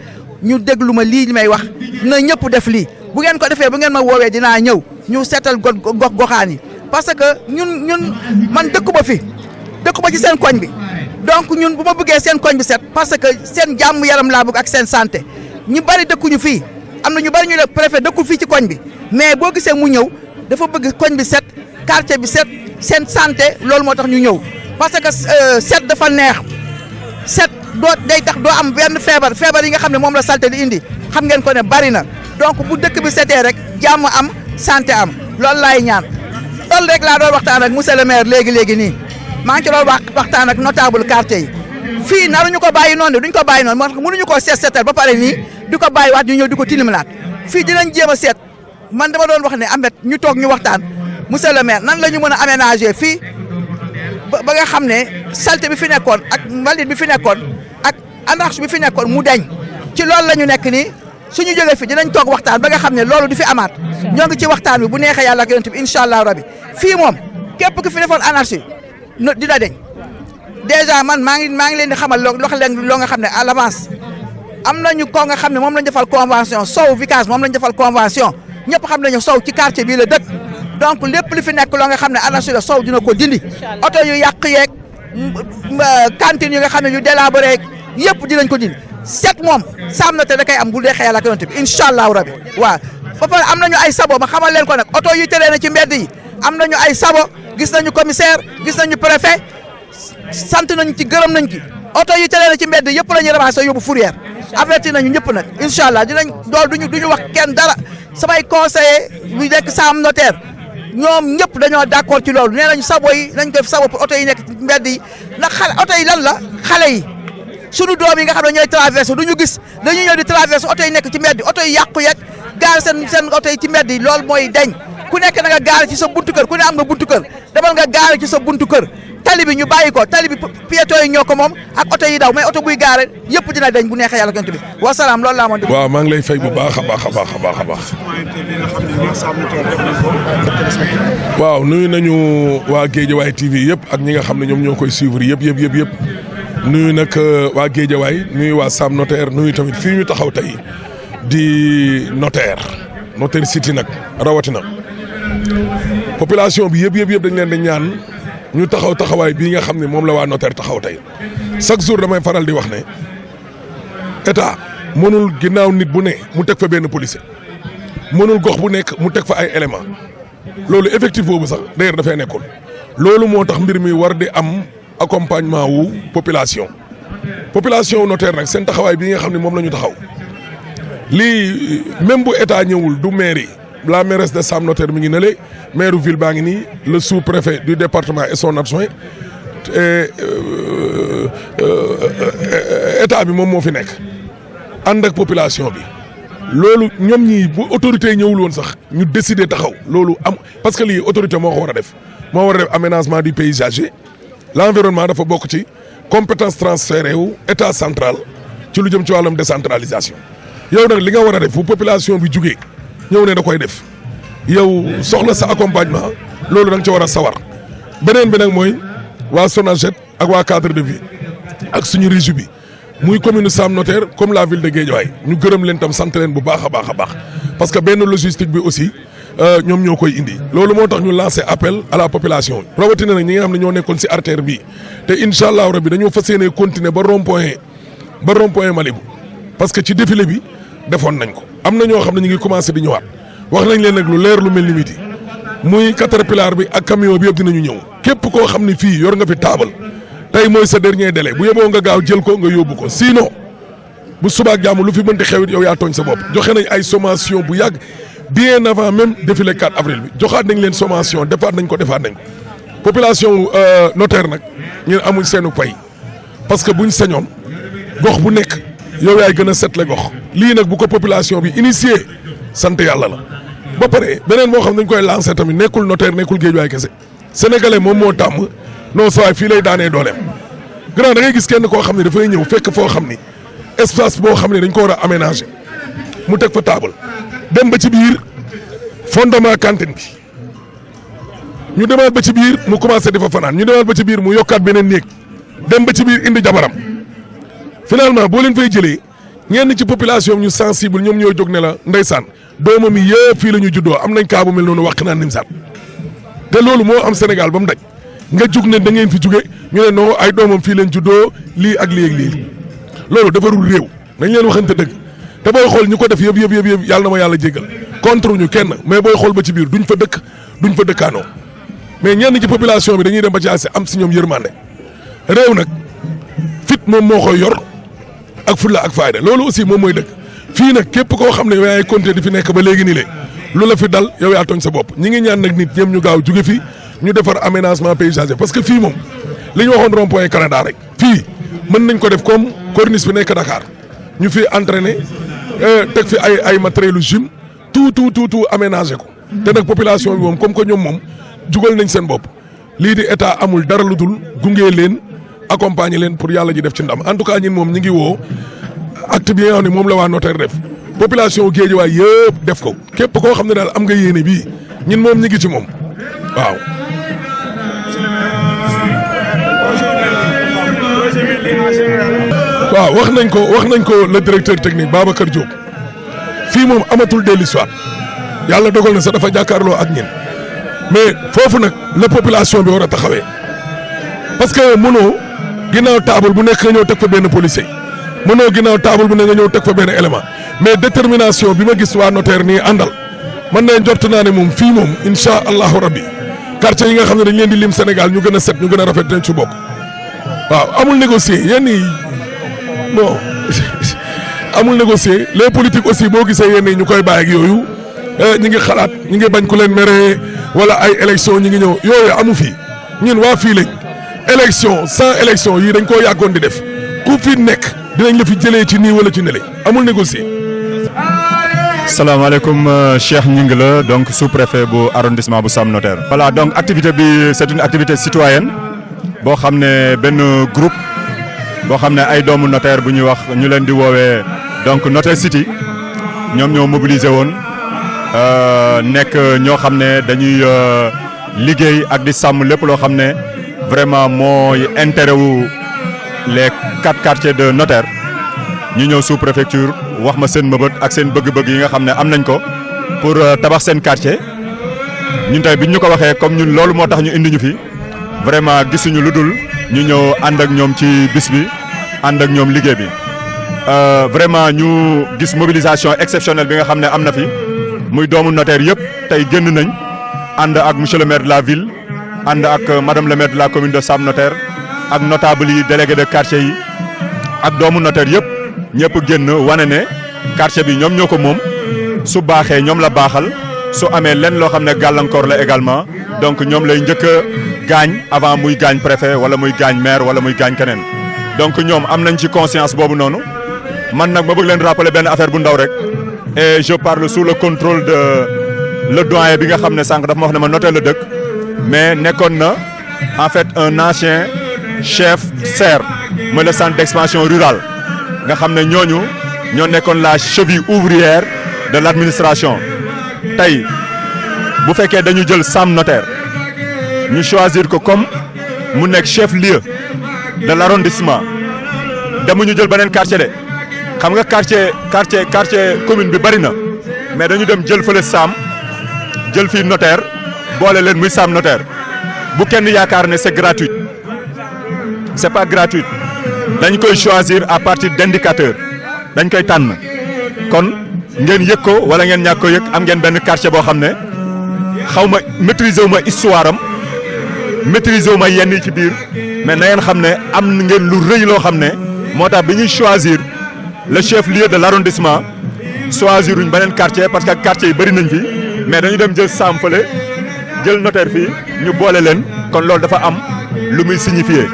Speaker 11: ñu déglu ma lii may wax na ñëpp def lii bu ngeen ko defee bu ngeen ma woowee dinaa ñëw ñu seetal goxaan yi parce que ñun man dëkku ba ci seen koñ bi donc ñun bu ma bëggee seen koñ bi set parce que seen jàmm yaram laa bëgg ak seen santé ñu bari dëkkuñu fii am na ñu bari ñu ne préfet dëkkul fii ci koñ bi mais boo gisee mu ñëw dafa bëgg koñ bi set quartier bi set seen santé loolu moo tax ñu ñëw parce que set dafa neex set day tax doo am benn feebar yi nga xam ne moom la salté di indi xam ngeen ko ne bari na donc bu dëkk bi setee rek jàmm am santé am loolu laay ñaan loolu rek laa doon waxtaan ak monsieur le maire léegi nii maa ngi ci doon waxtaan ak notable quartier yi fii naruñu ko bàyyi noonu duñ ko bàyyi noonu moo tax mënuñu koo seetal ba pare nii di ko bàyyi waat ñu ñëw di ko tilimalaat fii dinañ jéem a seet man dama doon wax ne Ahmed ñu toog ñu waxtaan monsieur le maire nan la ñu mën a aménager fii ba nga xam ne saleté bi fi nekkoon ak mbalit bi fi nekkoon ak anarchie bi fi nekkoon mu deñ ci loolu la ñu nekk nii suñu jógee fi dinañ toog waxtaan ba nga xam ne loolu du fi amaat ñoo ngi ci waxtaan bi bu neexee yàlla ak yonent bi incha allah rabi fii moom képp ku fi defoon anarchie dina deñ déjà man maa ngi leen di xamal loo nga xam ne à l'avance am nañu ko nga xam ne moom lañ defal convention Sow Vicage moom lañ defal convention ñëpp xam nañu Sow ci quartier bii la dëkk donc lépp li fi nekk loo nga xam ne anarchie la Sow dina ko dindi oto yu yàq yeeg cantine yu nga xam ne yu délabré yëpp dinañ ko dindi set moom Sam Notaire da koy am bu dee xëyal ak yonent bi incha allahu rabi waaw ba pare am nañu ay sabo ma xamal leen ko nag oto yu tëree na ci mbedd yi am nañu ay sabo gis nañu commissaire gis nañu préfet sant nañ ci gërëm nañ ci oto yi tëree na ci mbedd yëpp la ñuy ramasser yóbbu fourrière averti nañu ñëpp nag incha allah dinañ dool duñu wax kenn dara samay conseiller yu nekk Sam Notaire ñoom ñëpp dañoo d'accord ci loolu nee nañu sabo yi nañ def sabo pour oto yi nekk ci mbedd yi ndax oto yi lan la xale yi sunu doom yi nga xam ne ñooy traversé du ñu gis dañuy ñëw di traversé oto yi nekk ci mbedd yi oto yi yàqu yeeg gaar seen oto yi ci mbedd yi loolu mooy deñ ku nekk na nga gaare ci sa buntu kër ku ne am nga buntu kër demal nga gaare ci sa buntu kër tali bi ñu bàyyi ko tali bi piétons yi ñoo ko moom ak oto yi daw mais oto buy gaare yëpp dina deñ bu neexee yàlla gënt bi wasalaam loolu laa moon
Speaker 5: waaw maa ngi lay fay bu baax a baax waaw nuyu nañu waa Guédiawaye TV yëpp ak ñi nga xam ne ñoom ñoo koy suivre yëpp nuyu nag waa Guédiawaye nuyu waa Sam Notaire nuyu tamit fii ñu taxaw tey di Notaire City nag rawatina population bi yëpp dañ leen di ñaan ñu taxawaay bii nga xam ne moom la waa Notaire taxaw tey chaque jour damay faral di wax ne état mënul ginnaaw nit bu ne mu teg fa benn policier mënul gox bu nekk mu teg fa ay élément loolu effectif boobu sax d'ailleurs dafay nekkul loolu moo tax mbir mi war di am accompagnement wu population Notaire nag seen taxawaay bii nga xam ne moom la ñu taxaw lii même bu état ñëwul du mairie la mairesse de Sam Notaire mi ngi nële maire ville baa ngi nii le sous-préfet du département et son adjoint état bi moom moo fi nekk ànd ak population bi loolu ñoom ñii bu autorité ñëwul woon sax ñu décider taxaw loolu am parce que lii autorité moo ko war a def moo war a def aménagement du paysager l'environnement dafa bokk ci compétence transférée wu état central ci lu jëm ci wàllum décentralisation yow nag li nga war a def bu population bi jugee ñëw ne da koy def yow soxla sa accompagnement loolu da nga ci war a sawar beneen bi nag mooy waa SONAGED ak waa cadre de vie ak suñu région bi muy commune Sam Notaire comme la ville de Guédiawaye ñu gërëm leen tam sant leen bu baax a baax parce que benn logistique bi aussi ñoom ñoo koy indi loolu moo tax ñu lancer appel à la population rawatina nag ñi nga xam ne ñoo nekkoon si artère bii te incha allah rabbi dañoo fas yéene continuer ba rond point Malibu parce que ci défilé bi defoon nañ ko am na ñoo xam ne ñu ngi commencé di ñëwaat wax nañ leen nag lu leer lu mel ni midi muy caterpillar bi ak camion bi yëpp dinañu ñëw képp koo xam ne fii yor nga fi taabal tey mooy sa dernier délai bu yeboo nga gaaw jël ko nga yóbbu ko sinon bu subaak jàmm lu fi mënti xewit yow yaa tooñ sa bopp joxe nañ ay sommation bu yàgg bien avant même défilé 4 avril bi joxaat nañ leen sommation defaat nañ ko population notaire nag ñun amuñ seenu pay parce que buñ sañoon gox bu nekk yow yaay gën a setle gox lii nag bu ko population bi initié sant yàlla la ba pare beneen moo xam dañ koy lancé tamit nekkul notaire nekkul Guédiawaye kese sénégalais moom moo tàmm non saa fii lay daanee dooleem grand da ngay gis kenn koo xam ne dafay ñëw fekk foo xam ni espace boo xam ne dañ ko war a aménager mu teg fa table dem ba ci biir fondement cantine bi ñu demaat ba ci biir mu commencé di fa fanaan ñu demaat ba ci biir mu yokkaat beneen néeg dem ba ci biir indi jabaram finalement boo leen fay jëlee ñenn ci population ñu sensible ñoom ñoo jóg ne la ndeysaan doomam yi yëpp fii la ñu juddoo am nañ kaa bu mel noonu wax naan Nimzaat te loolu moo am Sénégal ba mu daj nga jug ne da ngeen fi juge ñu ne non ay doomam fii leen juddoo lii ak lii ak lii loolu defarul réew nañ leen waxante dëgg te booy xool ñu ko def yëpp yàlla na ma yàlla jéggal contre ñu kenn mais booy xool ba ci biir duñ fa dëkk duñ fa dëkkaanoo mais ñenn ci population bi dañuy dem ba ci am si ñoom yërmande réew nag fit moom moo koy yor ak fulla ak fayda loolu aussi moom mooy dëgg fii nag képp koo xam ne yow yaay continuer di fi nekk ba léegi nii le lu la fi dal yow yaa tooñ sa bopp ñi ngi ñaan nag nit ñoom ñu gaaw jóge fi ñu defar aménagement paysager parce que fii moom li ñu waxoon rond-point Canada rek fii mën nañ ko def comme corniche bi nekk Dakar ñu fi entraîner teg fi ay matériel u gym tout aménager ko te nag population bi moom comme que ñoom moom jugal nañ seen bopp lii di état amul dara lu dul gunge leen accompagner leen pour yàlla ji def ci ndam en tout cas ñun moom ñi ngi woo acte bi nga xam ne moom la waa notaire def population Guédiawaye yëpp def ko képp koo xam ne daal am nga yéene bii ñun moom ñi ngi ci moom waaw. waaw wax nañ ko le directeur technique Babacar Diop fii moom amatul dellu si waat yàlla dogal na sax dafa jàkkaarloo ak ñin mais foofu nag la population bi war a taxawee parce que mënoo ginnaaw table bu nekk nga ñëw teg fa benn policier mënoo ginnaaw table bu nekk nga ñëw teg fa benn élément mais détermination bi ma gis waa notaire nii àndal man ne njort naa ne moom fii moom incha allahu rabbi quartier yi nga xam ne dañ leen di lim Sénégal ñu gën a set ñu gën a rafet dañ ci bokk waaw amul négocier yenn yi bon amul négocier les politiques aussi boo gisee yenn yi ñu koy bàyyi ak yooyu ñi ngi xalaat ñi ngi bañ ku leen mere wala ay élection ñi ngi ñëw yooyu amu fi ñun waa fii lañ élection sans élection yii dañ koo yàggoon di def ku fi nekk dinañ la fi jëlee ci nii wala ci nele amul négocier.
Speaker 12: salaamaaleykum Cheikh Gningue la donc sous-préfet bu arrondissement bu Sam Notaire. voilà donc activité bi c'est une activité citoyenne boo xam ne benn groupe boo xam ne ay doomu notaire bu ñuy wax ñu leen di woowee donc Notaire City ñoom ñoo mobilisé woon nekk ñoo xam ne dañuy liggéey ak di sàmm lépp loo xam ne vraiment mooy intérêt wu les 4 quartiers de notaire ñu ñëw sous préfecture wax ma seen mëbët ak seen bëgg-bëgg yi nga xam ne am nañ ko pour tabax seen quartier ñun tey biñ ñu ko waxee comme ñun loolu moo tax ñu indi ñu fi vraiment gisuñu lu dul ñu ñëw ànd ak ñoom ci bis bi ànd ak ñoom liggéey bi vraiment ñu gis mobilisation exceptionnelle bi nga xam ne am na fi muy doomu notaire yëpp tey génn nañ ànd ak monsieur le maire de la ville ànd ak madame le maire de la commune de Sam Notaire ak notable yi délégué de quartier yi ak doomu notaire yëpp ñëpp génn wane ne quartier bi ñoom ñoo ko moom su baaxee ñoom la baaxal su amee lenn loo xam ne gàllankoor la également donc ñoom lay njëkk a gaañ avant muy gaañ préfet wala muy gaañ maire wala muy gaañ keneen donc ñoom am nañ ci conscience boobu noonu man nag ma bëgg leen rappeler benn affaire bu ndaw rek et je parle sous le contrôle de le doyen bi nga xam ne sànq dafa ma wax ne ma notaire la dëkk mais nekkoon na en fait un ancien chef SER mooy le centre d'expansion rurale nga xam ne ñooñu ñoo nekkoon la cheville ouvrière de l'administration tey bu fekkee dañu jël Sam Notaire ñu choisir ko comme mu nekk chef lieu de l'arrondissement demuñu jël beneen quartier de xam nga quartier commune bi bari na mais dañu dem jël fële Sam jël fii notaire boole leen muy Sam Notaire bu kenn yaakaar ne c'est gratuit c'est pas gratuit dañ koy choisir à partir d'indicateurs dañ koy tànn kon ngeen yëg ko wala ngeen ñàkk ko yëg am ngeen benn quartier boo xam ne xaw ma maîtriser wu ma histoire am maîtriser wu ma yenn yi ci biir mais na ngeen xam ne am ngeen lu rëy loo xam ne moo tax bi ñuy choisir le chef lieu de l' arrondissement choisir uñ beneen quartier parce que quartier yi bëri nañ fi mais dañu dem jël Sam fële jël notaire fii ñu boole leen kon loolu dafa am lu muy signifier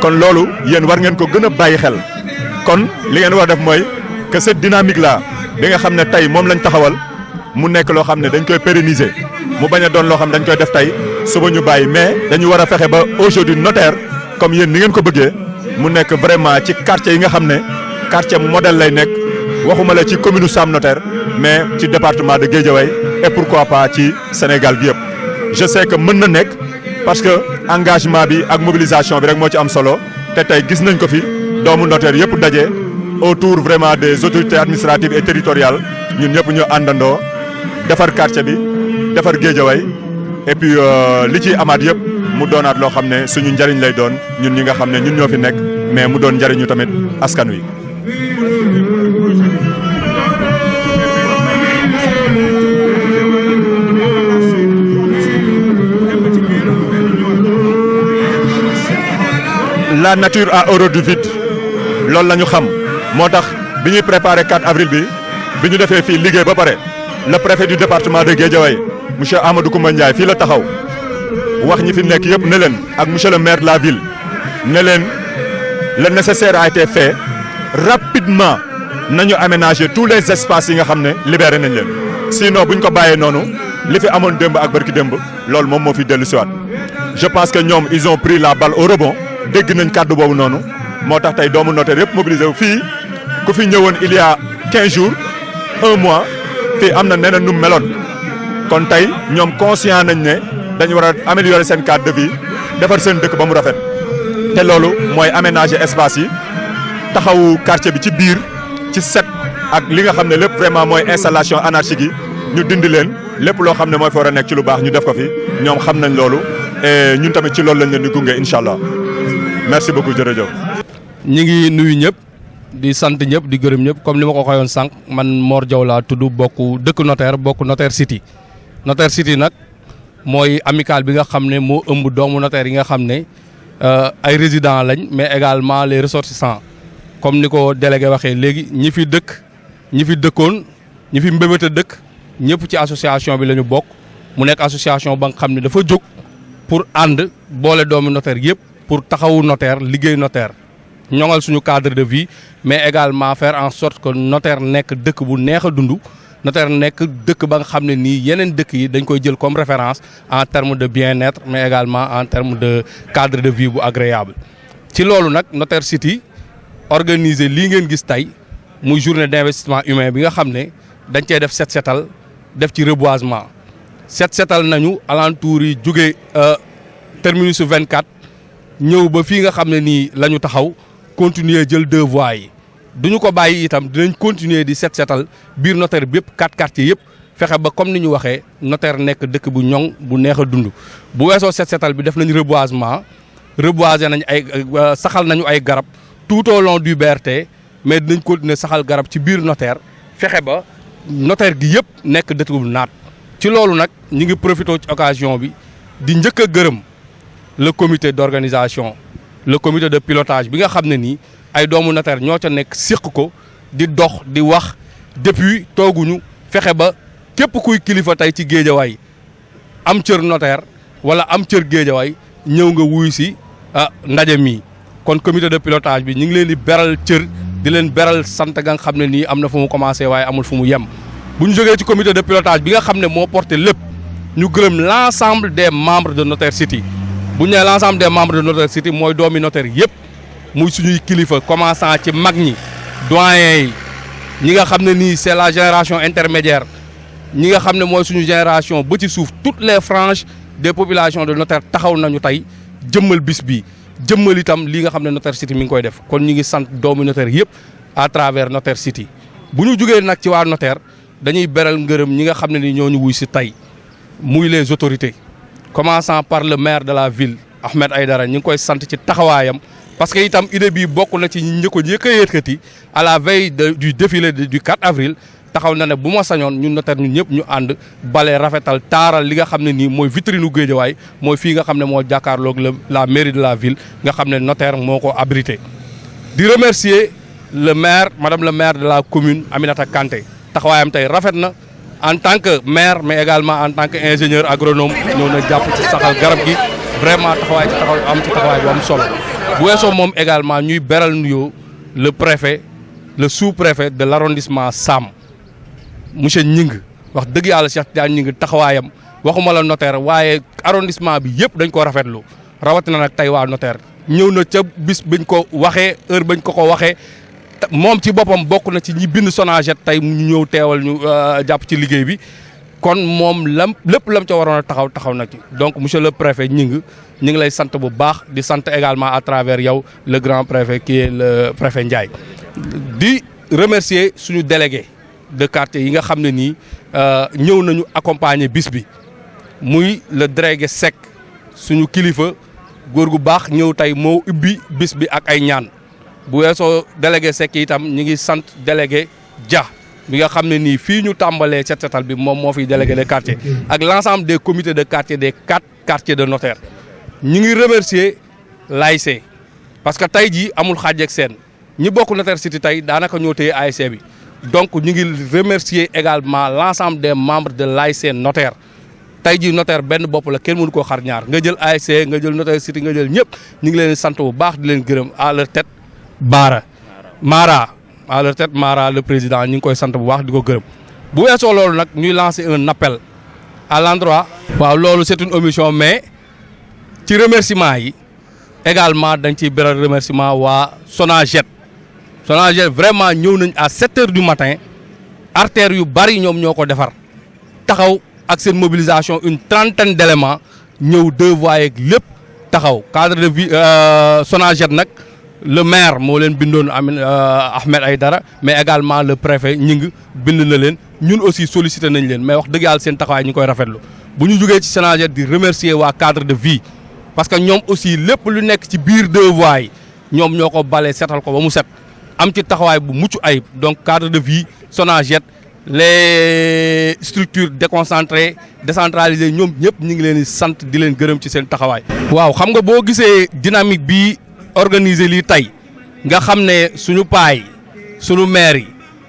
Speaker 12: kon loolu yéen war ngeen ko gën a bàyyi xel kon li ngeen war a def mooy que cette dynamique là bi nga xam ne tey moom lañ taxawal mu nekk loo xam ne dañ koy pérenniser mu bañ a doon loo xam ne dañ koy def tey suba ñu bàyyi mais dañu war a fexe ba aujourd'hui notaire comme yéen ni ngeen ko bëggee mu nekk vraiment ci quartier yi nga xam ne quartier modèle lay nekk waxuma la ci commune Sam Notaire mais ci département de Guédiawaye et pourquoi pas ci Sénégal bi yëpp. je sais que mën na nekk parce que engagement bi ak mobilisation bi rek moo ci am solo te tey gis nañ ko fi doomu notaire yëpp daje autour vraiment des autorités administratives et territoriales ñun ñëpp ñu àndandoo defar quartier bi defar Guédiawaye et puis li ciy amaat yëpp mu doonaat loo xam ne suñu njariñ lay doon ñun ñi nga xam ne ñun ñoo fi nekk mais mu doon njariñu tamit askan wi. La nature a horreur du vide loolu la ñu xam moo tax bi ñuy préparé 4 avril bi ñu defee fii liggéey ba pare le préfet du département de Guédiawaye monsieur Amadou Koumba Ndiaye fii la taxaw wax ñi fi nekk yëpp ne leen ak monsieur le maire de la ville ne leen le nécessaire a été fait rapidement nañu aménager tous les espaces yi nga xam ne libéré nañ leen sinon buñ ko bàyyee noonu li fi amoon démb ak barki démb loolu moom moo fi dellu siwaat je pense que ñoom ils ont pris la balle au rebond dégg nañ kàddu boobu noonu moo tax tey doomu notaire yëpp mobilisé wu fii ku fi ñëwoon il y a 15 jours 1 mois fii am na neneen nu mu meloon kon tey ñoom conscient nañ ne dañu war a améliorer seen cadre de vie defar seen dëkk ba mu rafet te loolu mooy aménager espace yi taxawu quartier bi ci biir ci set ak li nga xam ne lépp vraiment mooy installation anarchique yi ñu dindi leen lépp loo xam ne mooy fa war a nekk ci lu baax ñu def ko fi ñoom xam nañ loolu et ñun tamit ci loolu lañ leen di gunge incha allah merci beaucoup jërëjëf.
Speaker 13: ñi ngi nuyu ñëpp di sant ñëpp di gërëm ñëpp comme ni ma ko waxee woon sànq man Mor Diaw laa tudd bokk dëkk notaire bokk Notaire City. Notaire City nag mooy amicale bi nga xam ne moo ëmb doomu notaire yi nga xam ne ay résidents lañ mais également les ressortissants comme ni ko délégué waxee léegi ñi fi dëkk ñi fi dëkkoon ñi fi mbébét a dëkk ñëpp ci association bi la ñu bokk mu nekk association ba nga xam ne dafa jóg pour ànd boole doomu notaire yëpp pour taxawu notaire liggéey notaire ñoŋal suñu cadre de vie mais également faire en sorte que notaire nekk dëkk bu neex a dund notaire nekk dëkk ba nga xam ne nii yeneen dëkk yi dañ koy jël comme référence en termes de bien-être mais également en termes de cadre de vie bu agréable ci loolu nag Notaire City organiser lii ngeen gis tey muy journée d'investissement humain bi nga xam ne dañ cee def set setal def ci reboisement set setal nañu alentour yi jóge terminus 24 ñëw ba fii nga xam ne nii la ñu taxaw continuer jël 2 voies yi duñu ko bàyyi itam dinañ continuer di set setal biir notaire bi yëpp 4 quartiers yëpp fexe ba comme ni ñu waxee notaire nekk dëkk bu ñoŋ bu neex a dund bu weesoo set setal bi def nañ reboisement reboiser nañ ay saxal nañu ay garab tout au long du BRT mais dinañ continuer saxal garab ci biir notaire fexe ba notaire gi yëpp nekk dëkk bu naat ci loolu nag ñu ngi profité ci occasion bi di njëkk a gërëm le comité d'organisation le comité de pilotage bi nga xam ne nii ay doomu notaire ñoo ca nekk séq ko di dox di wax depuis tooguñu fexe ba képp kuy kilifa tey ci géejawaay am cër notaire wala am cër géejawaay ñëw nga wuyu si ndaje mi kon comité de pilotage bi ñu ngi leen di beral cër di leen beral sant ga nga xam ne nii am na fu mu commencé waaye amul fu mu yem bu ñu jógee ci comité de pilotage bi nga xam ne moo porté lépp ñu gërëm l'ensemble des membres de Notaire City bu ñu nee l'ensemble des membres de Notaire City mooy doomi notaire yëpp muy suñuy kilifa commençant ci mag ñi doyen yi ñi nga xam ne nii c'est la génération intermédiaire ñi nga xam ne mooy suñu génération ba ci suuf toutes les franges des populations de notaire taxaw nañu tey jëmmal bis bi jëmmal itam lii nga xam ne Notaire City mi ngi koy def kon ñu ngi sant doomu notaire yëpp à travers Notaire City bu ñu jugee nag ci waa notaire dañuy beral ngërëm ñi nga xam ne ni ñoo ñu wuy si tey muy les autorités commençant par le maire de la ville Ahmed Aïdara ñu ngi koy sant ci taxawaayam parce que itam idée bii bokk na ci ñi ko njëkk a yëkkati à la veille du défilé du 4 avril taxaw na ne bu ma sañoon ñun notaire ñun ñëpp ñu ànd bale rafetal taaral li nga xam ne nii mooy vitrine u Guédiawaye mooy fii nga xam ne moo jàkkaarloog la mairie de la ville nga xam ne notaire moo ko abrité. di remercier le maire madame le maire de la commune Aminata Kanté taxawaayam tey rafet na en tant que maire mais également en tant que ingénieur agronome ñëw na jàpp ci saxal garab gi vraiment taxawaay ci taxawaay bu am solo bu weesoo moom également ñuy beral nuyoo le préfet le sous-préfet de l'arrondissement Sam monsieur Gningue wax dëgg yàlla Cheikh Tidiane Gningue taxawaayam waxuma la notaire waaye arrondissement bi yëpp dañ ko rafetlu rawatina nag tey waa notaire ñëw na ca bis bañ ko waxee heure bañ ko waxee moom ci boppam bokk na ci ñi bind Sonaged tey ñu ñëw teewal ñu jàpp ci liggéey bi kon moom lépp lam ca waroon a taxaw na ci donc monsieur le préfet Gningue ñu ngi lay sant bu baax di sant également à travers yow le grand préfet qui est le préfet Ndiaye di remercier suñu délégué de quartier yi nga xam ne nii ñëw nañu accompagner bis bi muy le délégué Seck suñu kilifa góor gu baax ñëw tey moo ubbi bis bi ak ay ñaan bu weesoo délégué Seck itam ñu ngi sant délégué Dia bi nga xam ne nii fii ñu tàmbalee set setal bi moom moo fiy délégué de quartier ak l'ensemble des comités de quartier des 4 quartiers de notaire ñu ngi remercier l'ASC parce que tey jii amul xaaj ak seen ñi bokk Notaire City tey daanaka ñoo téye ASC bi donc ñu ngi remercier également l'ensemble des membres de l'ASC notaire tey jii notaire benn bopp la kenn mënu koo xar ñaar nga jël ASC nga jël Notaire City nga jël ñëpp ñu ngi leen sant bu baax di leen gërëm à leur tête Mara à leur tête Mara le président ñu ngi koy sant bu baax di ko gërëm bu weesoo loolu nag ñuy lancer un appel à l'endroit waaw loolu c'est une omission mais ci remerciement yi également dañ ciy beral remerciement waa Sonaged vraiment ñëw nañ à 7 heures du matin artères yu bari ñoom ñoo ko defar taxaw ak seen mobilisation une trentaine d'éléments ñëw 2 voies yeeg lépp taxaw cadre de vie Sonaged nag le maire moo leen bindoon Ahmed Aïdara mais également le préfet Gningue bind na leen ñun aussi sollicité nañ leen mais wax dëgg yàlla seen taxawaay ñu ngi koy rafetlu bu ñu jógee ci Sonaged di remercier waa cadre de vie parce que ñoom aussi lépp lu nekk ci biir 2 voies yi ñoom ñoo ko balee setal ko ba mu set am ci taxawaay bu mucc ayib donc cadre de vie Sonaged les structures déconcentrées décentralisées ñoom ñëpp ñu ngi leen di sant di leen gërëm ci seen taxawaay. waaw xam nga boo gisee dynamique bi organiser lii tey nga xam ne suñu paay suñu maire yi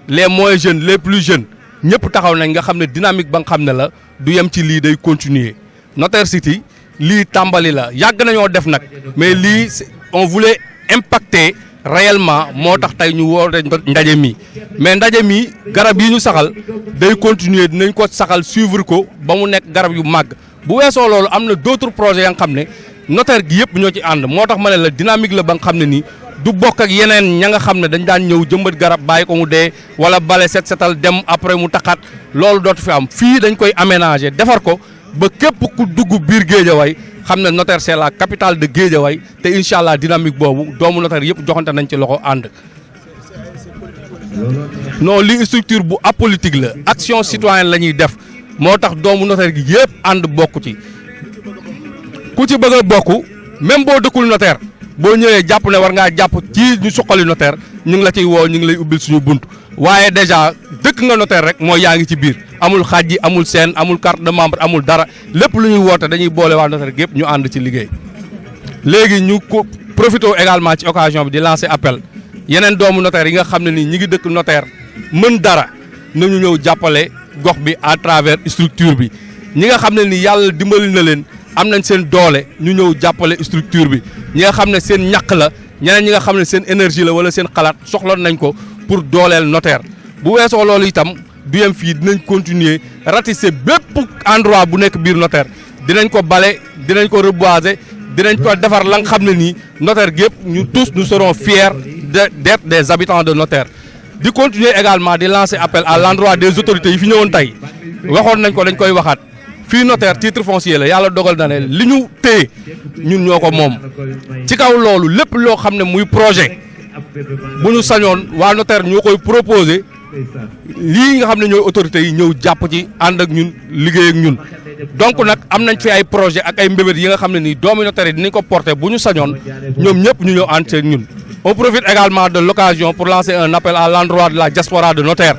Speaker 13: les moins jeunes les plus jeunes ñëpp taxaw nañ nga xam ne dynamique ba nga xam ne la du yem ci lii day continuer Notaire City lii tàmbali la yàgg nañoo def nag mais lii on voulait impacter réellement moo tax tey ñu woote ndaje mi mais ndaje mi garab yi ñu saxal day continuer dinañ ko saxal suivre ko ba mu nekk garab yu màgg bu weesoo loolu am na d'autres projets ya nga xam ne notaire gi yëpp ñoo ci ànd moo tax ma ne la dynamique la ba nga xam ne nii du bokk ak yeneen ña nga xam ne dañ daan ñëw jëmbat garab bàyyi ko mu dee wala bale setal dem après mu taxaat loolu dootu fi am fii dañ koy aménager defar ko ba képp ku dugg biir Guédiawaye xam ne notaire c'est la capitale de Guédiawaye te incha allah dynamique boobu doomu notaire yëpp joxante nañ ci loxo ànd. non li structure bu apolitique la action citoyenne la ñuy def moo tax doomu notaire gi yëpp ànd bokk ci ku ci bëgg a bokk même boo dëkkul notaire boo ñëwee jàpp ne war ngaa jàpp ci ñu suqali notaire ñu ngi la ciy woo ñu ngi lay ubbil suñu bunt waaye déjà dëkk nga notaire rek mooy yaa ngi ci biir amul xaaj yi amul seen amul carte de membre amul dara lépp lu ñuy woote dañuy boole waa notaire gi yëpp ñu ànd ci liggéey. léegi ñu ko profité également ci occasion bi di lancer appel yeneen doomu notaire yi nga xam ne nii ñi ngi dëkk notaire mën dara nañu ñëw jàppale gox bi à travers structure bi ñi nga xam ne ni yàlla dimbali na leen am nañ seen doole ñu ñëw jàppale structure bi ñi nga xam ne seen ñàkk la ñeneen ñi nga xam ne seen énergie la wala seen xalaat soxloon nañ ko pour dooleel notaire bu weesoo loolu itam du yem fii dinañ continuer ratisser bépp endroit bu nekk biir notaire dinañ ko bale dinañ ko reboiser dinañ ko defar la nga xam ne nii notaire gi yëpp ñu tous nous serons fiers d'être des habitants de notaire di continuer également di lancer appel à l'endroit des autorités yi fi ñëwoon tey waxoon nañ ko dañ koy waxaat fii notaire titre foncier la yàlla dogal na ne li ñu téye ñun ñoo ko moom ci kaw loolu lépp loo xam ne muy projet bu ñu sañoon waa notaire ñoo koy proposer lii nga xam ne ñooy autorités yi ñëw jàpp ci ànd ak ñun liggéey ak ñun donc nag am nañ fi ay projet ak ay mbébét yi nga xam ne nii doomi notaire yi dinañ ko porter bu ñu sañoon ñoom ñëpp ñu ñëw ànd ak ñun. On profite également de l'occasion pour lancer un appel à l'endroit de la diaspora de notaire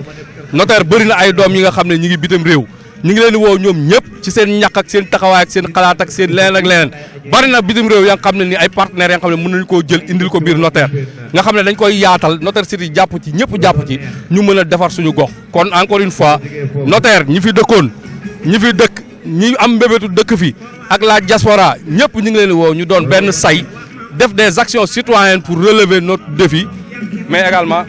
Speaker 13: notaire bëri na ay doom yi nga xam ne ñi ngi bitim réew ñu ngi leen di woo ñoom ñëpp ci seen ñàkk ak seen taxawaay ak seen xalaat ak seen leneen ak leneen bari na bitim réew ya nga xam ne ni ay partenaires ya nga xam ne mën nañu koo jël indil ko biir notaire nga xam ne dañ koy yaatal Notaire City jàpp ci ñëpp jàpp ci ñu mën a defar suñu gox kon encore une fois notaire ñi fi dëkkoon ñi fi dëkk ñi am mbébétu dëkk fi ak la diaspora ñëpp ñu ngi leen di woo ñu doon benn say def des actions citoyennes pour relever notre défi mais également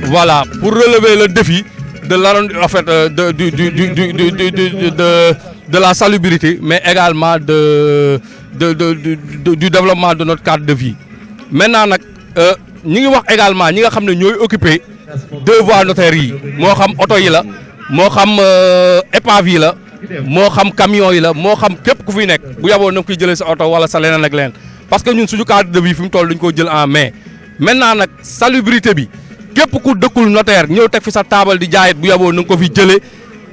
Speaker 13: voilà pour relever le défi de en fait de la salubrité mais également du développement de notre cadre de vie maintenant nag ñi ngi wax également ñi nga xam ne ñooy occuper deux voies notaires yi moo xam oto yi la moo xam épave yi la moo xam camion yi la moo xam képp ku fi nekk bu yaboo na nga koy jëlee sa oto wala sa leneen ak leneen parce que ñun suñu cadre de vie fi mu toll dañu ko jël en main maintenant nag salubrité bi képp ku dëkkul notaire ñëw teg fi sa taabal di jaayit bu yaboo na nga ko fi jëlee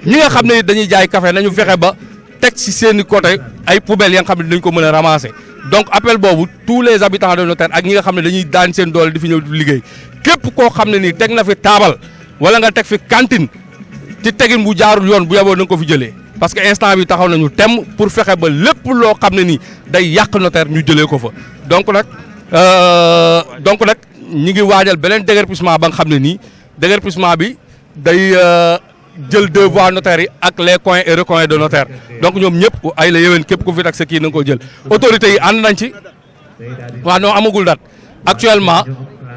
Speaker 13: ñi nga xam ne dañuy jaay café nañu fexe ba teg ci seen i côté ay poubelles ya nga xam ne dinañ ko mën a ramasser donc appel boobu tous les habitants de notaire ak ñi nga xam ne dañuy daan seen doole di fi ñëw di liggéey képp koo xam ne nii teg na fi taabal wala nga teg fi cantine ci tegin bu jaarul yoon bu yaboo na nga ko fi jëlee parce que instant bi taxaw nañu tem pour fexe ba lépp loo xam ne nii day yàq notaire ñu jëlee ko fa donc nag ñi ngi waajal beneen déguerpissement ba nga xam ne nii déguerpissement bi day jël deux voies notaires yi ak les coins et recoins de notaire donc ñoom ñëpp ay la yéwén képp ku fi tak sa kii na nga ko jël autorités yi ànd nañ ci waaw non amagul date actuellement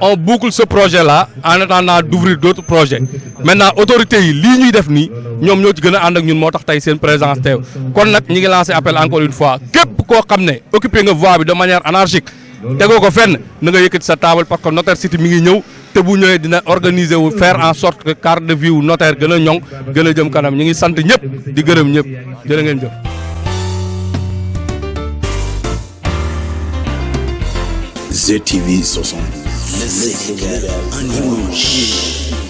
Speaker 13: on boucle ce projet là en attendant d'ouvrir d'autres projets maintenant autorités yi lii ñuy def nii ñoom ñoo ci gën a ànd ak ñun moo tax tey seen présence teew kon nag ñi ngi lancé appel encore une fois képp koo xam ne occupé nga voie bi de manière anarchique tegoo ko fenn na nga yëkkati sa table parce que Notaire City mi ngi ñëw te bu ñëwee dina organiser wu faire en sorte que cadre de vie wu notaire gën a ñoŋ gën a jëm kanam ñu ngi sant ñëpp di gërëm ñëpp jërë ngeen jëf.
Speaker 14: ZTV 60. Le Sénégal en image.